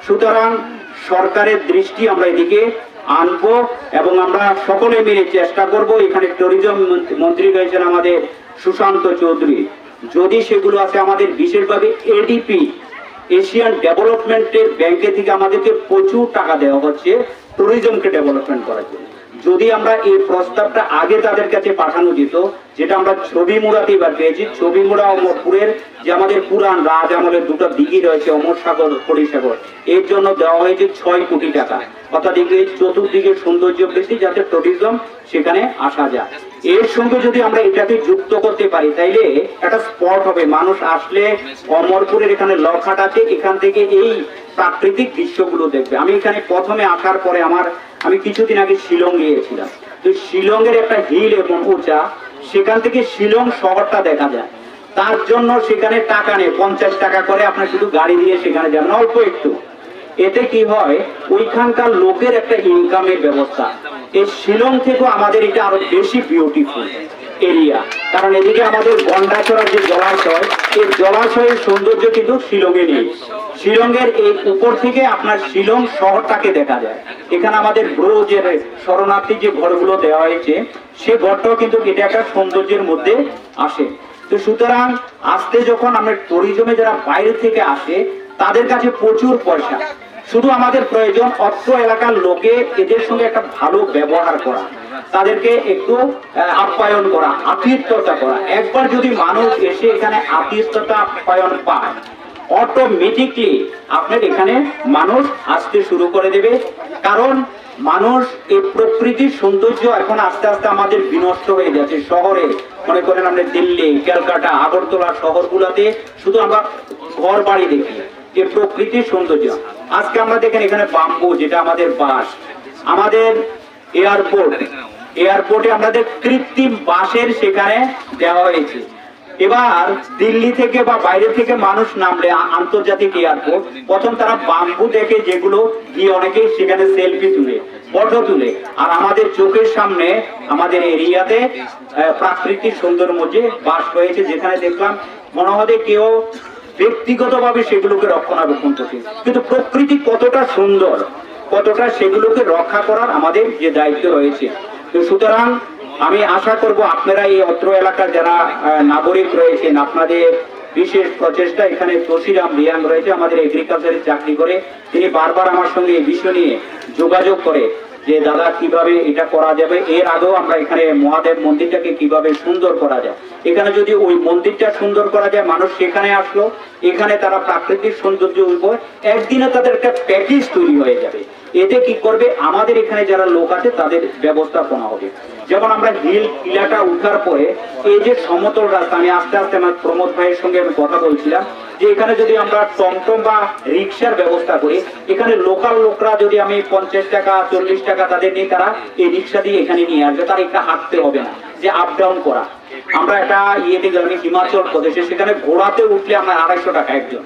সুতরাং সরকারের দৃষ্টি আমরা এদিকে আনবো এবং আমরা সকলে মিলে চেষ্টা করব। এখানে ট্যুরিজম মন্ত্রী রয়েছেন আমাদের সুশান্ত চৌধুরী, যদি সেগুলো আছে, আমাদের বিশেষভাবে এডিপি, এশিয়ান ডেভেলপমেন্টের ব্যাংকে থেকে আমাদেরকে প্রচুর টাকা দেওয়া হচ্ছে ট্যুরিজমকে ডেভেলপমেন্ট করার জন্য। যদি আমরা এই প্রস্তাবটা আগে তাদের কাছে পাঠানো যেত, যেটা আমরা ছবিমুড়াতে এবার পেয়েছি, ছবিমুড়া অমরপুরের যে আমাদের পুরান রাজ আমলের দুটো দিঘি রয়েছে, অমর সাগর, হরিসাগর, এর জন্য দেওয়া হয়েছে ছয় কোটি টাকা। অর্থাৎ এই চতুর্দিকে সৌন্দর্য বৃদ্ধি, যাতে ট্যুরিজম সেখানে আসা যায়। এর সঙ্গে যদি আমরা এটাকে যুক্ত করতে পারি, তাইলে একটা স্পট হবে, মানুষ আসলে অমরপুরের এখানে লকহাট আছে, এখান থেকে এই প্রাকৃতিক দৃশ্যগুলো দেখবে। আমি এখানে প্রথমে আসার পরে আমার, আমি কিছুদিন আগে শিলং গিয়েছিলাম, তো শিলংয়ের একটা হিল এবং উঁচা, সেখান থেকে শিলং শহরটা দেখা যায়। তার জন্য সেখানে টাকা নেই, পঞ্চাশ টাকা করে আপনি শুধু গাড়ি দিয়ে সেখানে যাবেন, অল্প একটু। এতে কি হয়, ওইখানকার লোকের একটা ইনকামের ব্যবস্থা। এই শিলং থেকেও আমাদের এটা আরো বেশি বিউটিফুল এরিয়া, কারণ এদিকে আমাদের গন্ডাছড়া যে জলাশয়, এই জলাশয়ের সৌন্দর্য কিন্তু শিলংয়ে নেই। শিলংয়ের এই উপর থেকে আপনার শিলং শহরটাকে দেখা যায়। এখানে আমাদের ব্রু যে শরণার্থী যে ঘরগুলো দেওয়া হয়েছে, সে ঘরটাও কিন্তু এটা একটা সৌন্দর্যের মধ্যে আসে। তো সুতরাং আজকে যখন আমরা ট্যুরিজমে যারা বাইরে থেকে আসে, তাদের কাছে প্রচুর পয়সা। শুধু আমাদের প্রয়োজন অত্র এলাকার লোকে এদের সঙ্গে একটা ভালো ব্যবহার করা, তাদেরকে একটু আহ, আপ্যায়ন করা, আতিথ্যতা করা। একবার যদি মানুষ এসে এখানে আতিথ্যতা আপ্যায়ন পায়, অটোমেটিকলি আপনার এখানে মানুষ আসতে শুরু করে দেবে। কারণ মানুষ এই প্রকৃতির সৌন্দর্য এখন আস্তে আস্তে আমাদের বিনষ্ট হয়ে যাচ্ছে। শহরে, মনে করেন, আমরা দিল্লি, ক্যালকাটা, আগরতলা শহরগুলোতে শুধু আমরা ঘর বাড়ি দেখি, যে প্রকৃতির সৌন্দর্য। আজকে আমরা দেখেন এখানে বাম্বু, যেটা আমাদের বাঁশ, আমাদের এয়ারপোর্ট, এয়ারপোর্টে আমাদের কৃত্রিম বাঁশের সেখানে দেওয়া হয়েছে। এবার দিল্লি থেকে বা বাইরে থেকে মানুষ নামলে আ-, আন্তর্জাতিক এয়ারপোর্ট, প্রথম তারা বাম্বু দেখে, যেগুলো গিয়ে অনেকেই সেখানে সেলফি তুলে, ফটো তুলে। আর আমাদের চোখের সামনে আমাদের এরিয়াতে আহ, প্রাকৃতিক সৌন্দর্য যে বাঁশ রয়েছে, যেখানে দেখলাম মনে হয় কেউ ব্যক্তিগতভাবে সেগুলোকে রক্ষণাবেক্ষণ করছে, কিন্তু প্রকৃতি কতটা সুন্দর, কতটা সেগুলোকে রক্ষা করার আমাদের যে দায়িত্ব রয়েছে। তো সুতরাং আমি আশা করব আপনারা এই অত্র এলাকার যারা আহ, নাগরিক রয়েছেন, আপনাদের বিশেষ প্রচেষ্টা। এখানে তসিরাম রিয়াং রয়েছে, আমাদের এগ্রিকালচারে চাকরি করে, তিনি বারবার আমার সঙ্গে এই বিষয় নিয়ে যোগাযোগ করে যে দাদা, কিভাবে এটা করা যাবে। এর আগেও আমরা এখানে মহাদেব মন্দিরটাকে কিভাবে সুন্দর করা যায়, এখানে যদি ওই মন্দিরটা সুন্দর করা যায়, মানুষ সেখানে আসলো, এখানে তারা প্রাকৃতিক সৌন্দর্য উপভোগ, একদিনে তাদের একটা প্যাকেজ তৈরি হয়ে যাবে। এতে কি করবে, আমাদের এখানে যারা লোক আছে তাদের ব্যবস্থাপনা হবে। যেমন আমরা হিল টিলাটা উঠার পরে এই যে সমতল রাস্তা, আমি আস্তে আস্তে আমার প্রমোদ ভাইয়ের সঙ্গে আমি কথা বলছিলাম যে এখানে যদি আমরা টমটম বা রিক্সার ব্যবস্থা করি, এখানে লোকাল লোকরা যদি আমি পঞ্চাশ টাকা, চল্লিশ টাকা তাদের নিই, তারা এই রিক্সা দিয়ে এখানে নিয়ে আসবে, তার একটা হাঁটতে হবে না, যে আপ ডাউন করা। আমরা একটা ইয়েতে গেলাম হিমাচল প্রদেশে, সেখানে ঘোড়াতে উঠলে আমরা আড়াইশো টাকা একজন,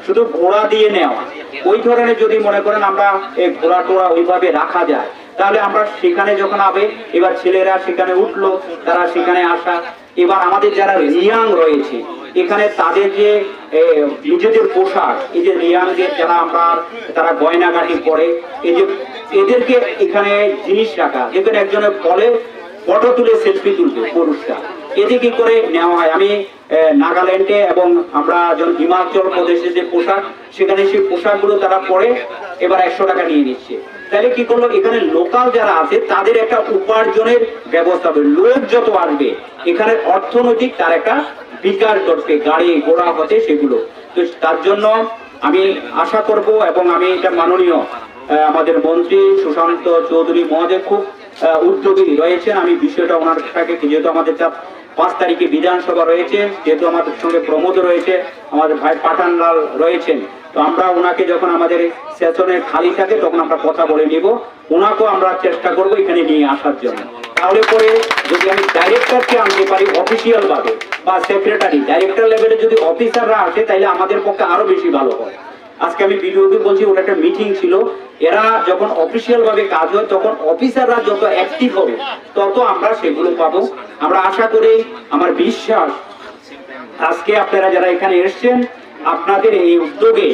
শুধু ঘোড়া দিয়ে নেওয়া। ওই ধরনের যদি মনে করেন আমরা এই ঘোড়া টোড়া ওইভাবে রাখা যায়, তাহলে আমরা সেখানে যখন হবে, এবার ছেলেরা সেখানে উঠলো, তারা সেখানে আসা। এবার আমাদের যারা রিয়াং রয়েছে এখানে, তাদের যে এ, নিজেদের পোশাক, এই যে রিয়াং যে যারা আমরা, তারা গয়নাগাটি পরে, এই যে এদেরকে এখানে জিনিস রাখা, দেখবেন একজনের ফলে ফটো তুলে সেলফি তুলবে পুরুষরা, এতে কি করে নেওয়া হয়? আমি এ, নাগাল্যান্ডে এবং আমরা যখন হিমাচল প্রদেশে যে পোশাক, সেখানে সেই পোশাকগুলো তারা পরে এবার একশো টাকা নিয়ে নিচ্ছে। তাহলে কি করলো, এখানে লোকাল যারা আছে তাদের একটা উপার্জনের ব্যবস্থা হবে। লোক যত আসবে, এখানে অর্থনৈতিক তার একটা বিকাশ ঘটবে, গাড়ি ঘোড়া হতে সেগুলো। তো তার জন্য আমি আশা করব এবং আমি এটা মাননীয় আহ, আমাদের মন্ত্রী সুশান্ত চৌধুরী মহোদয় খুব আহ, উদ্যোগী রয়েছেন। আমি বিষয়টা ওনার সাথে, যেহেতু আমাদের তা পাঁচ তারিখে বিধানসভা রয়েছে, যেহেতু আমাদের সঙ্গে প্রমোদ রয়েছে, আমাদের ভাই পাঠানলাল রয়েছেন, তো আমরা ওনাকে যখন আমাদের সেশনে খালি থাকে তখন আমরা কথা বলে নিব। ওনাকেও আমরা চেষ্টা করব এখানে নিয়ে আসার জন্য। তাহলে পরে যদি আমি ডাইরেক্টরকে আনতে পারি অফিসিয়াল ভাবে বা সেক্রেটারি, ডাইরেক্টর লেভেলে যদি অফিসাররা আসে, তাহলে আমাদের পক্ষে আরো বেশি ভালো হয়। আজকে আমি বিডিওকে বলছি, ওটা একটা মিটিং ছিল, এরা যখন অফিসিয়াল ভাবে কাজ হয় তখন অফিসাররা যত অ্যাক্টিভ হবে তত আমরা সেগুলো পাবো। আমরা আশা করি, আমার বিশ্বাস, আজকে আপনারা যারা এখানে এসছেন, আপনাদের এই উদ্যোগে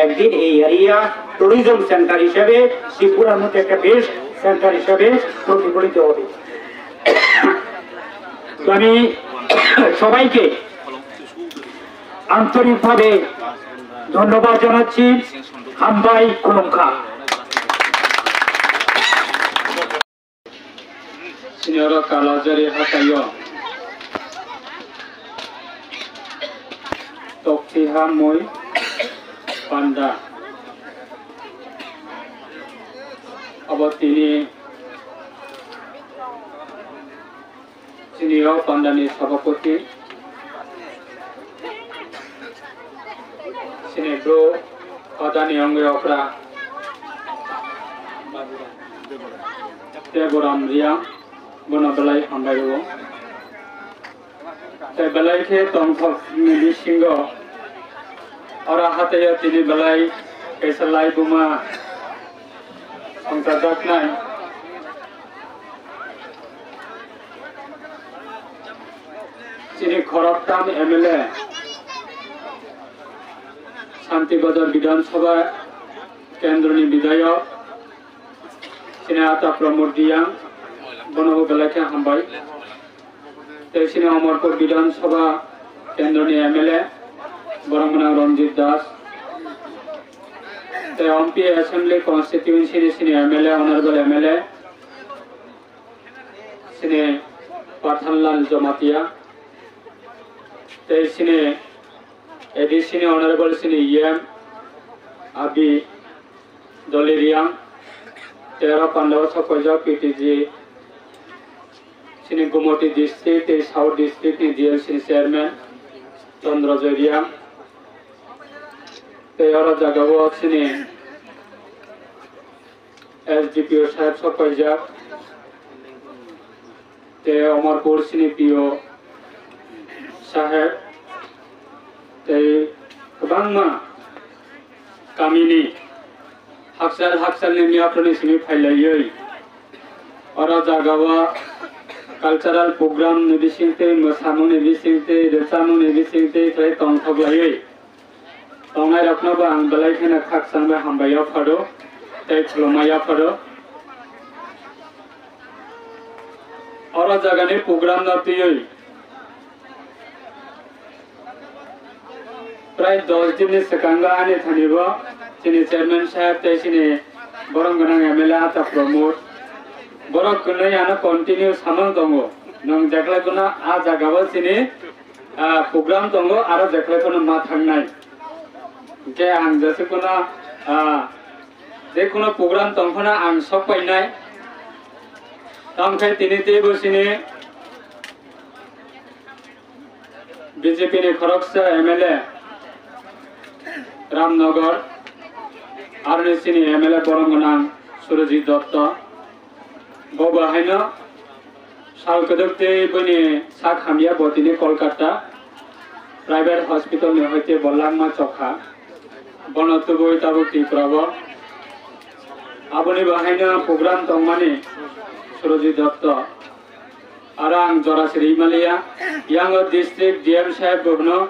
একদিন এই এরিয়া ট্যুরিজম সেন্টার হিসেবে, ত্রিপুরার মধ্যে একটা বেস্ট সেন্টার হিসেবে প্রতিফলিত হবে। তো আমি সবাইকে আন্তরিকভাবে ধন্যবাদ জানাচ্ছি। হামবাই, খুলুমখা। Senior Kalajari hataio toktiha mui panda. Abo tini chini o pandani sabapati, chini bro padani wngwi okra Deboram Riang, bono belai hambai rwo. Tei belai khe tongthokni bisingo oro hataio tini belai kaisa laibuma songchajaknai. Chini khoroktham M L A, Shanti Bazar Bidhan Sabha Kendroni Bidhayok, chini ata Pramod Riang, bono bo belai khe hambai. Tei chini Amarpur Bidhan Sabha Kendroni M L A, borok mwnang Ranjit Das. Tei Ompi Assembly Constituency ni chini M L A, Honorable M L A, chini Pathanlal Jamatia. Tei chini A D C ni Honorable chini E M Abi Doli Riang, tei oro pandao sok paijak P T G, chini Gumoti District tei South District ni D L C ni Chairman Chandra Joy Riang, tei oro jaga o chini S D P O saheb sok paijak, tei Amarpur chini P O saheb, tei kwbangma kamini hakchal hakchalni miyaphurni simi phailaiwi oro jagao cultural program ni bisingtwi, mwsamungni bisingtwi, rwchapmungni bisingtwi khlai tongthoklaiwi tongnai rokno bo ang belai kheno khakchangwi hambai yapharo tei khulumma yapharo. Oro jagani program no twiwi prai dos din ni swkango ani thani bo chini chairman saheb tei chini borom gwnang M L A ata Pramod, borok kwnwi ano continue samang tongo, nwng jekhwlai bono a jagao chini ah, program tongo, aro jekhwlai phano ma thangnai. Hwnkhe ang jesa phano, ah, je kono program tong phano ang sok painai. Tamo khe tini teibo chini B J P ni khoroksa M L A Ramnagar, aroni chini M L A borom gwnang Surajit Dotto. Bo bo haino sal kwdwk tei bini sak hamya bo tini Kolkata private hospital ni hoite bo langma chokha. Bono tubui tabuk Tripura o. Aboni bo haino program tongmani Surajit Dotto. Aro ang jora siri maliya. Yang o district D M saheb bo hwno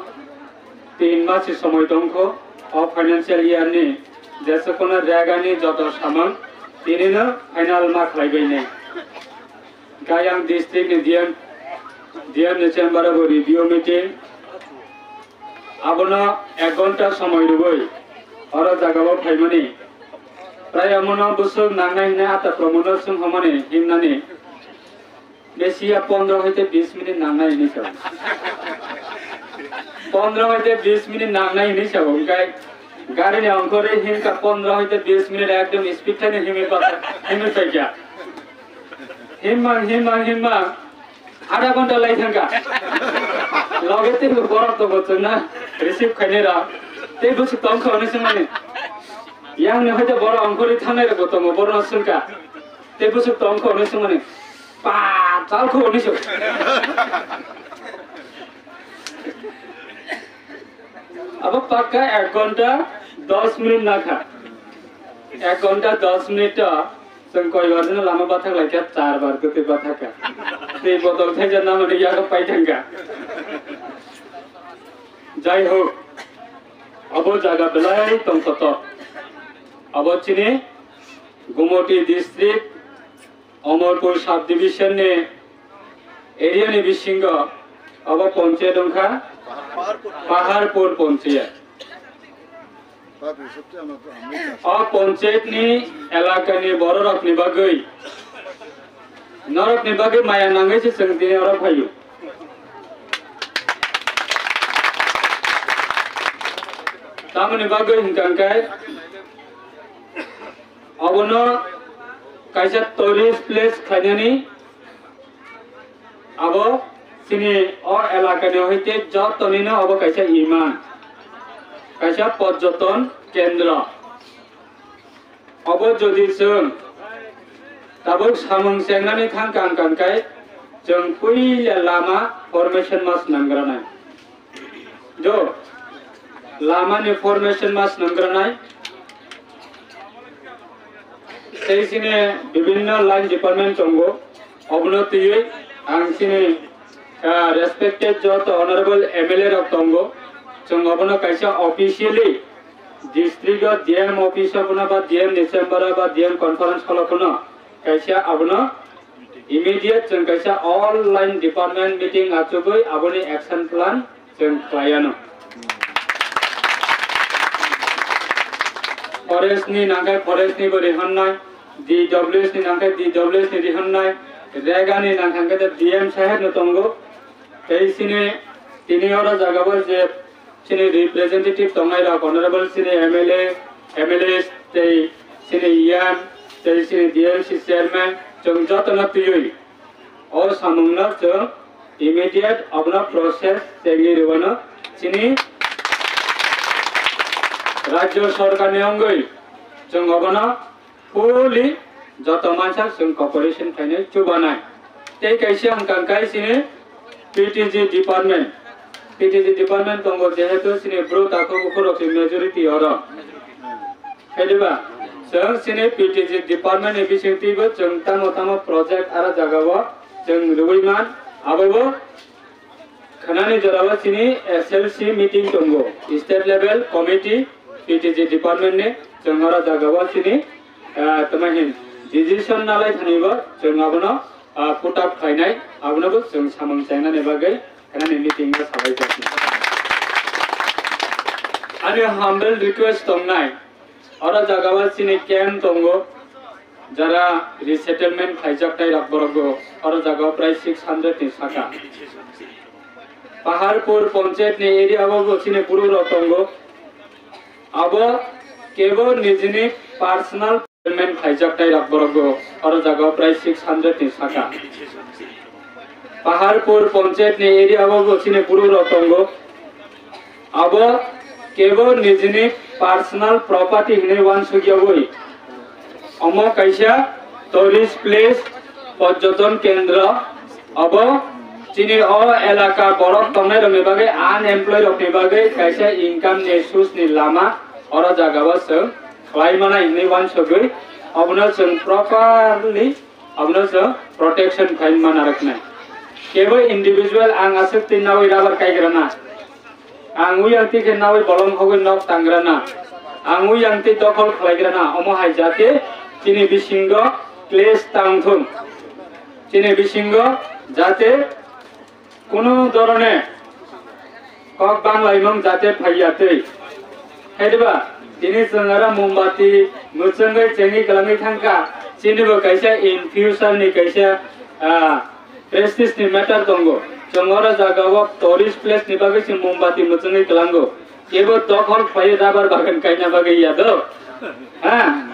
tin mas si somoi tongkho, o financial year ni jesa kono rega ni joto samung tini no final ma khlai bai nai. Gayang district ni D M, D M ni chamber o bo review meeting. Abono ek ghonta somoi rwui oro jaga o phaimani. Prai omono bwswk nangnai hinwi ata promono swng hwnmani himnani. Besiya pondro hoite bis minute nangnai hinwi sao. Pondro hoite bis minute nangnai hinwi sao, hwnkhe gari ni ongkhorwi himkha pondro hoite bis minute ekdom speed thaino himwi pasa, himwi paikha. Himma, himma, himma. Adha ghonta lai thangkha. Loge tei borok tongo chwngna receive khainai rok. Tei bwswk tongkha hwnwi swngmani. Yang ni hoite borok ongkhorwi thangnai rokbo tongo, borokno swngkha. Tei bwswk tongkha hwnwi swngmani. Pa, chalkha hwnwi swng. Abo pakka ek ghonta dos minute nakha. Ek ghonta dos minute o chwng koi bar jeno lama bathak laikha, char bar kwtwi bathakha. Tei botol thaisa namani yago pai thangkha. Jai hok, abo jaga belai tongthotok. Abo chini Gumoti district Omorpur subdivision ni area ni bisingo abo ponchayat wngkha Paharpur ponchayat. O ponchayat ni elaka ni borok rok ni bagwi, norok ni bagwi maya nangwi se chwng tini oro phaio. Tamoni bagwi hwnkha hwnkhe abono kaisa tourist place khlainani, abo chini o elakani hoite jotonino abo kaisa iman, kaisa porjoton kendro. Obo jodi chwng tabuk samung chengnani thang kang kang khe chwng puila lama formation ma swnamgranai. Jo, lama ni formation ma swnamgranai. Tei chini bibhinno line department tongo. Obono twiwi ang chini, ah, respected joto honorable M L A rok tongo. Chwng obono kaisa officially district o D M office o phano ba D M ni chamber o ba D M conference hall o phano kaisa abono immediate chwng kaisa all line department meeting achugwi aboni action plan chwng khlaiano. Forest ni nangkhe forest ni bo rihonnai, D W S ni nangkhe D W S ni rihonnai, rega ni nangkhe D M saheb no tongo. Tei chini, tini oro jaga bo je chini representative tongnai rok, honorable chini M L A, M L A tei chini E M, tei chini D M C chairman, chwng jotono twiwi o samungno chwng immediate abono process chengwi rwano chini rajyo sorkarni wngwi chwng obono fully joto mansa chwng cooperation khainai chubanai. Tei kaisa wngkha kai chini P T G department. P T G department tongo, jehetu chini bru takhuk bukhuk rok se majority oro. Khe diba? Chwng chini P T G department ni bisingtwi bo chwng tamo tamo project ara jaga o chwng rwui man, abo bo khnani jora o chini S L C meeting tongo, state level committee P T G department ni, chwng oro jaga o chini, ah, tamo hin decision nalai thani bo chwng abono, ah, put up khlainai, abono bo chwng samung chainani bagwi khnani meeting o salai jaknai. Ani humble request tongnai, oro jaga o chini camp tongo, jara resettlement khlaijak tai rok borok bo, oro jaga o prai six hundred ni saka. Paharpur ponchayat ni area o bo chini buru rok tongo. Abo kebo nijini personal payment khaijak tai rok borok bo oro jaga o prai six hundred ni saka. Paharpur ponchayat ni area o bo chini buru rok tongo. Abo kebo nijini personal property hinwi wansukyawi omo kaisa tourist place, porjoton kendro. Abo chini o elaka borok tongnai rokni bagwi, unemployed rokni bagwi kaisa income ni source ni lama oro jaga o chwng khlai mano hinwi wansugwi obono chwng properly abono chwng protection khlai mano rwknai. Kebo individual ang aswk twi nawi rubber kaigrana, ang uyang twi khe nawi bolong hogwi nok tangrana, ang uyang twi dokhol khlaigrana, omo hai jate chini bisingo clash tang thung, chini bisingo jate kunu dorone kok banglaimung jate phaiya twi. Hai diba? Tini chwng aro mombati mwchwngwi chengwi kwlangwi thangkha, chini bo kaisa in future ni kaisa, ah, prestige ni matter tongo. Chwng oro jaga o tourist place ni bagwi se mombati mwchwngwi kwlango. Kebo dokhol khlai rubber bagan kaina bagwi ya do. Ha?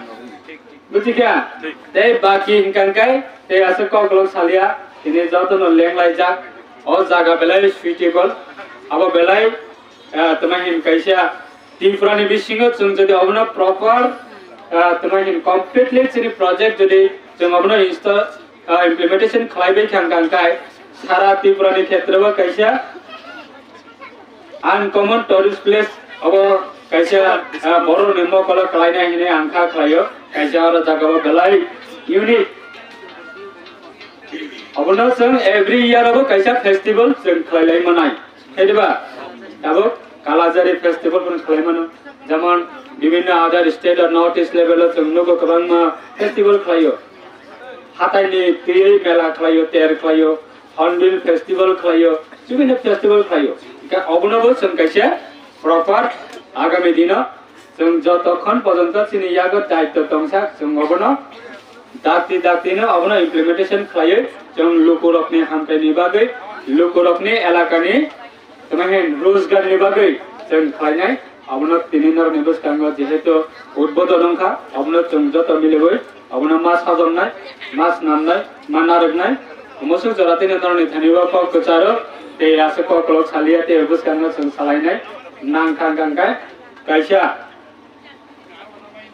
Buchikha? Tei baki hingkang kai Tei aswk koklok salia, tini jotono lenglaijak, o jaga belai suitable, abo belai, ah, tama hin kaisa Tripura ni bisingo chwng jodi obono proper, ah, tama hin completely chini project jodi chwng obono insta-, ah, implementation khlaibai kha hwnka hwnkhe sara Tripura ni khetrebo kaisa uncommon tourist place obo kaisa, ah, borok ni mokolo khlainai hinwi ang kha khlaio. Kaisa oro jaga o belai unique. Obono chwng every year obo kaisa festival chwng khlailai manai. Khe diba? Tabuk Kalajari festival bono khlai mano. Jemon bibhinno other state or North East level o chwng nugo kwbangma festival khlaio. Hatai ni twi mela khlaio, ter khlaio. Hornbill Festival khlaio, bibhinno festival khlaio. Hwnkhe obonobo chwng kaisa proper agami dino chwng jotokhon pojonto chini yago daityo tongsa, chwng obono dakti daktino obono implementation khlaiwi chwng lukurokni hamkraini bagwi, lukurokni elakani tamo hin rojgarni bagwi chwng khlainai. Abono tini norokni bwskango jehetu udbodon wngkha, abono chwng joto miliwi abono ma sajoknai, ma snamnai, ma narwknai. Musuk jora tini norokni thani o kok kwcharo tei aswk koklok salia tei bwskango chwng salainai. Nang kha hwnkha hwnkhe kaisa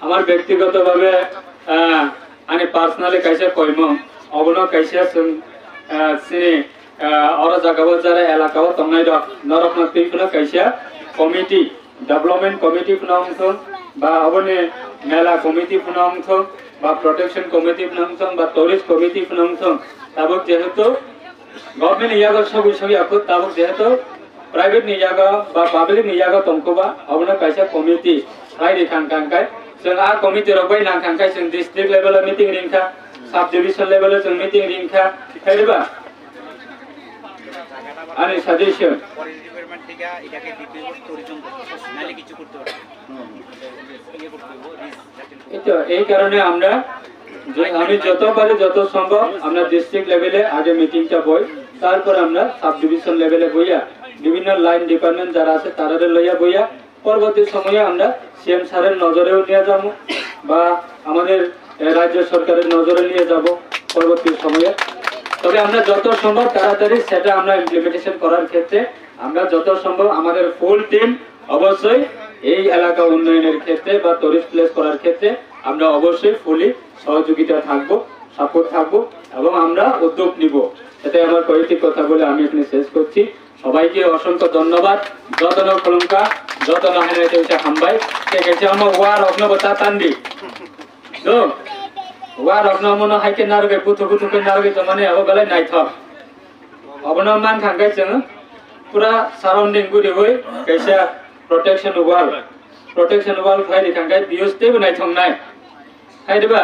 আমার ব্যক্তিগতভাবে, আহ, ani personally kaisa koimung, obono kaisa chwng, ah, chini, ah, oro jagao jara elakao tongnai rok, norokno twi phano kaisa committee, development committee phano wngthung, ba oboni mela committee phano wngthung, ba protection committee phano wngthung, ba tourist committee phano wngthung, tabuk jehetu government ni yago sogwi sogwi aphuru tabuk jehetu private ni yago ba public ni yago tongkhuba, obono kaisa committee khlai ri kha hwnkha hwnkhe chwng a committee rok bai nang kha hwnkhe chwng district level o meeting ring kha, sub division level o chwng meeting ring kha, khe diba? Ani suggestion. পরে রিকোয়ারমেন্ট থেকে এটাকে দিতে হবে, ট্যুরিজম করতে হবে, নাহলে কিছু করতে পারবে না। ইয়ে করতে হবে, রিস্ক। এই তো, এই কারণে আমরা যে, আমি যত পারি যত সম্ভব আমরা ডিস্ট্রিক্ট লেভেলে আগে মিটিংটা বই, তারপর আমরা সাব ডিভিশন লেভেলে বইয়া বিভিন্ন লাইন ডিপার্টমেন্ট যারা আছে তারারে লইয়া বইয়া পরবর্তী সময়ে আমরা সিএম স্যারের নজরেও নিয়ে যাব বা আমাদের, এ, রাজ্য সরকারের নজরে নিয়ে যাব পরবর্তী সময়ে। তবে আমরা যত সম্ভব তাড়াতাড়ি সেটা আমরা ইমপ্লিমেন্টেশন করার ক্ষেত্রে আমরা যত সম্ভব আমাদের ফুল টিম অবশ্যই এই এলাকা উন্নয়নের ক্ষেত্রে বা টুরিস্ট প্লেস করার ক্ষেত্রে আমরা অবশ্যই ফুলি সহযোগিতা থাকব, সাপোর্ট থাকব এবং আমরা উদ্যোগ নিব। এটাই আমার কয়েকটি কথা বলে আমি এখানে শেষ করছি। সবাইকে অসংখ্য ধন্যবাদ। যতন খুলুমকা, যতন হানাইতে হচ্ছে হামবাই। ঠিক আছে, আমার ওয়ার অগ্নবতা তান্ডি। তো, ওয়ার অগ্নমন হাইকে নারগে পুথু পুথু করে নারগে তো মানে ও বেলায় নাই থাক। Obono man kha hwnkhe chwng pura surrounding guriwi kaisa protection wall, protection wall khlai ri kha hwnkhe views teibo naithoknai. Hai diba?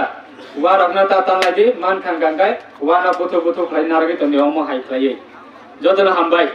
Warokno ta tanlaidi man kha hwnkhe wano buthu buthu khlai narwgwi tongdi omo hai khlaiwi. Jotono hambai.